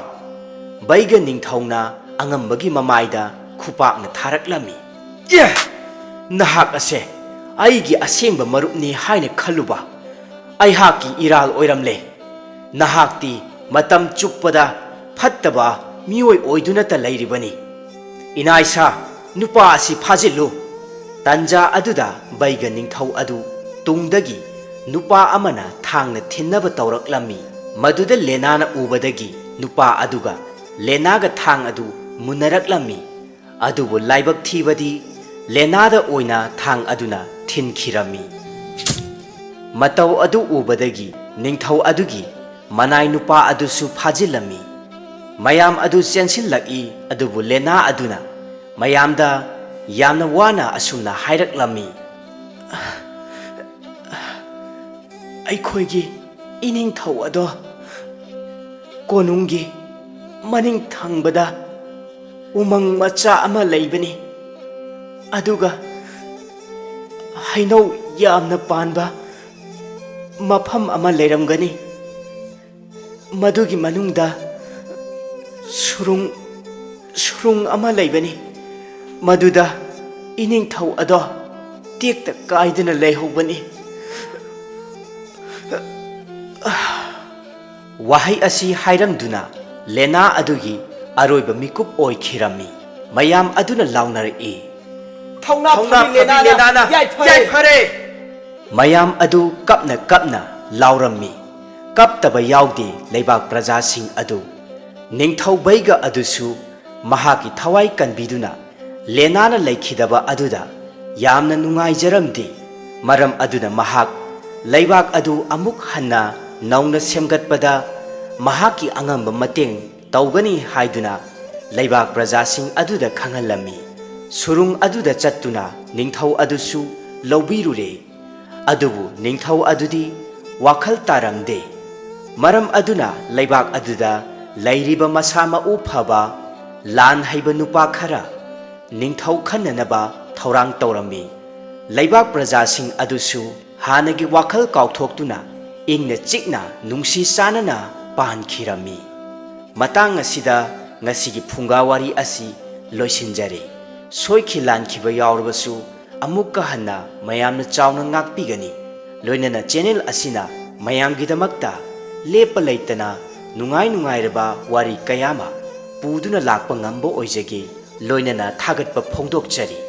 ꯕꯩꯒ ꯅꯤꯡꯊꯧꯅ ꯑꯉꯝꯕꯒꯤ ꯃꯃꯥꯏꯗ ꯈꯨꯄꯥꯛꯅ ꯊꯥꯔꯛꯂꯝꯃꯤ꯫ "ꯑꯦ! ꯅꯍꯥꯛ ꯑꯁꯦ ꯑꯩꯒꯤ ꯑꯁꯦꯡꯕ ꯃꯔꯨꯞꯅꯤ ꯍꯥꯏꯅ ꯈꯜꯂꯨꯕ ꯑꯩꯍꯥꯛꯀꯤ ꯏꯔꯥꯜ ꯑꯣꯏꯔꯝꯂꯦ꯫ ꯅꯍꯥꯛꯇꯤ ꯃꯇꯝ ꯆꯨꯞꯄꯗ ꯐꯠꯇꯕ ꯃꯤꯑꯣꯏ ꯑꯣꯏꯗꯨꯅꯇ ꯂꯩꯔꯤꯕꯅꯤ꯫ ꯏꯅꯥꯏꯁꯥ, ꯅꯨꯄꯥ ꯑꯁꯤ ꯐꯥꯖꯤꯜꯂꯨ꯫" ꯇꯟꯖꯥ ꯑꯗꯨꯗ ꯕꯩꯒ ꯅꯤꯡꯊꯧ ꯑꯗꯨ ꯇꯨꯡꯗꯒꯤ ꯅꯨꯄꯥ ꯑꯃꯅ ꯊꯥꯡꯅ ꯊꯤꯟꯅꯕ ꯇꯧꯔꯛꯂꯝꯃꯤ꯫ ꯃꯗꯨꯗ ꯂꯦꯅꯥꯅ ꯎꯕꯗꯒꯤ ꯅꯨꯄꯥ ꯑꯗꯨꯒ ꯂꯦꯅꯥꯒ ꯊꯥꯡ ꯑꯗꯨ ꯃꯨꯟꯅꯔꯛꯂꯝꯃꯤ꯫ ꯑꯗꯨꯕꯨ ꯂꯥꯏꯕꯛ ꯊꯤꯕꯗꯤ ꯂꯦꯅꯥꯗ ꯑꯣꯏꯅ ꯊꯥꯡ ꯑꯗꯨꯅ ꯊꯤꯟꯈꯤꯔꯝꯃꯤ꯫ ꯃꯇꯧ ꯑꯗꯨ ꯎꯕꯗꯒꯤ ꯅꯤꯡꯊꯧ ꯑꯗꯨꯒꯤ ꯃꯅꯥꯏ ꯅꯨꯄꯥ ꯑꯗꯨꯁꯨ ꯐꯥꯖꯤꯜꯂꯝꯃꯤ꯫ ꯃꯌꯥꯝ ꯑꯗꯨ ꯆꯦꯟꯁꯤꯜꯂꯛꯏ, ꯑꯗꯨꯕꯨ ꯂꯦꯅꯥ ꯑꯗꯨꯅ ꯃꯌꯥꯝꯗ ꯌꯥꯝꯅ ꯋꯥꯅ ꯑꯁꯨꯝꯅ ꯍꯥꯏꯔꯛꯂꯝꯃꯤ, "ꯑꯩꯈꯣꯏꯒꯤ ꯏꯅꯤꯡꯊꯧ ꯑꯗꯣ ꯀꯣꯅꯨꯡꯒꯤ ꯃꯅꯤꯡ ꯊꯪꯕꯗ ꯎꯃꯪ ꯃꯆꯥ ꯑꯃ ꯂꯩꯕꯅꯤ꯫ ꯑꯗꯨꯒ ꯍꯩꯅꯧ ꯌꯥꯝꯅ ꯄꯥꯟꯕ ꯃꯐꯝ ꯑꯃ ꯂꯩꯔꯝꯒꯅꯤ꯫ ꯃꯗꯨꯒꯤ ꯃꯅꯨꯡꯗ ꯁꯨꯔꯨꯡ ꯁꯨꯔꯨꯡ ꯑꯃ ꯂꯩꯕꯅꯤ꯫ ꯃꯗꯨꯗ ꯏꯅꯤꯡꯊꯧ ꯑꯗꯣ ꯇꯦꯛꯇ ꯀꯥꯏꯗꯅ ꯂꯩꯍꯧꯕꯅꯤ꯫ ꯋꯥꯍꯩ ꯑꯁꯤ ꯍꯥꯏꯔꯝꯗꯨꯅ ꯂꯦꯅꯥ ꯑꯗꯨꯒꯤ ꯑꯔꯣꯏꯕ ꯃꯤꯀꯨꯞ ꯑꯣꯏꯈꯤꯔꯝꯃꯤ꯫ ꯃꯌꯥꯝ ꯑꯗꯨꯅ ꯂꯥꯎꯅꯔꯛꯏ, "ꯊꯧꯅꯥ ꯊꯧꯅꯥ ꯐꯕꯤ ꯐꯕꯤ ꯂꯦꯅꯥꯅ ꯂꯦꯅꯥꯅ ꯌꯥꯏꯐꯔꯦ!" ꯌꯥꯏꯐꯔꯦ!" ꯃꯌꯥꯝ ꯑꯗꯨ ꯀꯞꯅ ꯀꯞꯅ ꯂꯥꯎꯔꯝꯃꯤ꯫ ꯀꯞꯇꯕ ꯌꯥꯎꯗꯦ ꯂꯩꯕꯥꯛ ꯄ꯭ꯔꯖꯥꯁꯤꯡ ꯑꯗꯨ꯫ ꯅꯤꯡꯊꯧ ꯕꯩꯒ ꯑꯗꯨꯁꯨ ꯃꯍꯥꯛꯀꯤ ꯊꯋꯥꯏ ꯀꯟꯕꯤꯗꯨꯅ ꯂꯦꯅꯥꯅ ꯂꯩꯈꯤꯗꯕ ꯑꯗꯨꯗ ꯌꯥꯝꯅ ꯅꯨꯡꯉꯥꯏꯖꯔꯝꯗꯦ꯫ ꯃꯔꯝ ꯑꯗꯨꯅ ꯃꯍꯥꯛ ꯂꯩꯕꯥꯛ ꯑꯗꯨ ꯑꯃꯨꯛ ꯍꯟꯅ ꯅꯧꯅ ꯁꯦꯝꯒꯠꯄꯗ ꯃꯍꯥꯛꯀꯤ ꯑꯉꯝꯕ ꯃꯇꯦꯡ ꯇꯧꯒꯅꯤ ꯍꯥꯏꯗꯨꯅ ꯂꯩꯕꯥꯛ ꯄ꯭ꯔꯖꯥꯁꯤꯡ ꯑꯗꯨꯗ ꯈꯪꯍꯜꯂꯝꯃꯤ꯫ ꯁꯨꯔꯨꯡ ꯑꯗꯨꯗ ꯆꯠꯇꯨꯅ ꯅꯤꯡꯊꯧ ꯑꯗꯨꯁꯨ ꯂꯧꯕꯤꯔꯨꯔꯦ꯫ ꯑꯗꯨꯕꯨ ꯅꯤꯡꯊꯧ ꯑꯗꯨꯗꯤ ꯋꯥꯈꯜ ꯇꯥꯔꯝꯗꯦ꯫ ꯃꯔꯝ ꯑꯗꯨꯅ ꯂꯩꯕꯥꯛ ꯑꯗꯨꯗ ꯂꯩꯔꯤꯕ ꯃꯁꯥ ꯃꯎ ꯐꯕ, ꯂꯥꯟ ꯍꯩꯕ ꯅꯨꯄꯥ ꯈꯔ ꯅꯤꯡꯊꯧ ꯈꯟꯅꯅꯕ ꯊꯧꯔꯥꯡ ꯇꯧꯔꯝꯃꯤ꯫ ꯂꯩꯕꯥꯛ ꯄ꯭ꯔꯖꯥꯁꯤꯡ ꯑꯗꯨꯁꯨ ꯍꯥꯟꯅꯒꯤ ꯋꯥꯈꯜ ꯀꯥꯎꯊꯣꯛꯇꯨꯅ ꯏꯪꯅ ꯆꯤꯛꯅ ꯅꯨꯡꯁꯤ ꯆꯥꯟꯅꯅ ꯄꯥꯟꯈꯤꯔꯝꯃꯤ꯫ ꯃꯇꯥꯡ ꯑꯁꯤꯗ ꯉꯁꯤꯒꯤ ꯐꯨꯡꯒꯥ ꯋꯥꯔꯤ ꯑꯁꯤ ꯂꯣꯏꯁꯤꯟꯖꯔꯦ꯫ ꯁꯣꯏꯈꯤ ꯂꯥꯟꯈꯤꯕ ꯌꯥꯎꯔꯕꯁꯨ ꯑꯃꯨꯛꯀ ꯍꯟꯅ ꯃꯌꯥꯝꯅ ꯆꯥꯎꯅ ꯉꯥꯛꯄꯤꯒꯅꯤ꯫ ꯂꯣꯏꯅꯅ ꯆꯦꯅꯦꯜ ꯑꯁꯤꯅ ꯃꯌꯥꯝꯒꯤꯗꯃꯛꯇ ꯂꯦꯞꯄ ꯂꯩꯇꯅ ꯅꯨꯡꯉꯥꯏ ꯅꯨꯡꯉꯥꯏꯔꯕ ꯋꯥꯔꯤ ꯀꯌꯥ ꯑꯃ ꯄꯨꯗꯨꯅ ꯂꯥꯛꯄ ꯉꯝꯕ ꯑꯣꯏꯖꯒꯦ꯫ ꯂꯣꯏꯅꯅ ꯊꯥꯒꯠꯄ ꯐꯣꯡꯗꯣꯛꯆꯔꯤ꯫